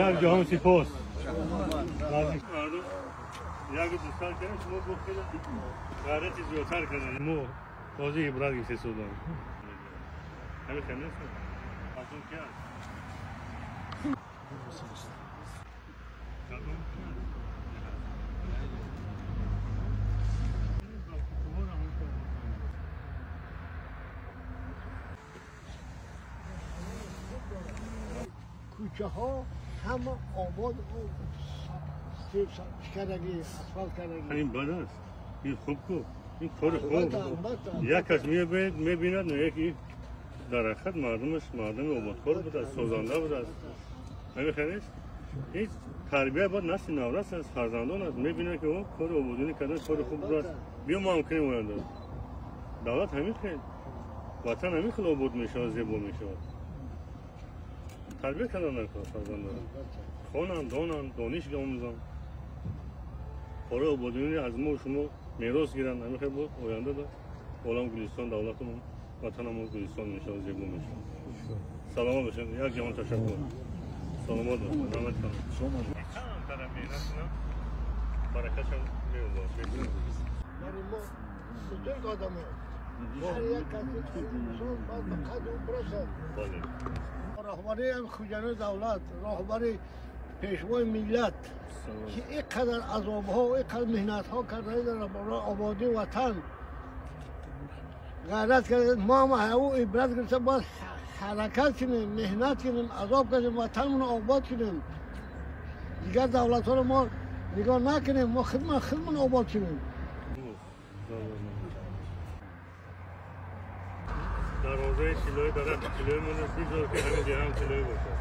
Як ҷаҳон сипос. Мардум як дӯстар кардем, шумо бо хеле ғайрати зиёдтар кардем. Мо тоза ибрат гирифта истодем. Ҳамин хел нест? Мардум ки аст? Кӯчаҳо ҳама обод кардагӣ, асфалт кардагӣ. Ин бад аст, ин хуб ку, ин кори хуб. Як кас мебинад, мегӯяд ки дар ҳақиқат мардумаш мардуми ободкор будааст, созанда будааст. Ҳамин хел нест? Ин тарбия бояд насли наврас аст, фарзандон аст. Мебинад ки о кори ободонӣ кардан кори хуб будааст, биё мо ҳам кунем оянда. Давлат ҳамин хел, ватан ҳамин хел обод мешавад, зебо мешавад. Тарбия кардан дар кор фарзандон, хонанд, донанд, дониш омӯзанд, кораи ободонӣ аз мо шумо мерос гиранд. Ҳамин хел буд оянда да олам Гулистон, давлатамон, ватанамон Гулистон мешавад, зебо мешавад. Саломат бошед, як ҷаҳон ташаккур. Саломат бошед, раҳмат кунам. Камтара меҳнат кунам, баракатшам меёбад. Барои мо бузург одамо, ҳар як каси инсон бояд ба қадр ӯ бирасад. Бале. Роҳбари хуҷанои давлат, роҳбари пешвои миллат ки ин қадар азобҳо, ин қадар меҳнатҳо карда дар барои ободии ватан ғайрат карда, мо ҳам ӯ ибрат гирифта бояд ҳаракат кунем, меҳнат кунем, азоб кунем, ватанмонро обод кунем. Дигар давлатҳоро мо нигоҳ накунем, мо худмон обод кунем. Дарвозаи тиллоӣ, дарахти тиллоӣ мондааст, бигзор ки ҳамин деҳам тиллоӣ бошад.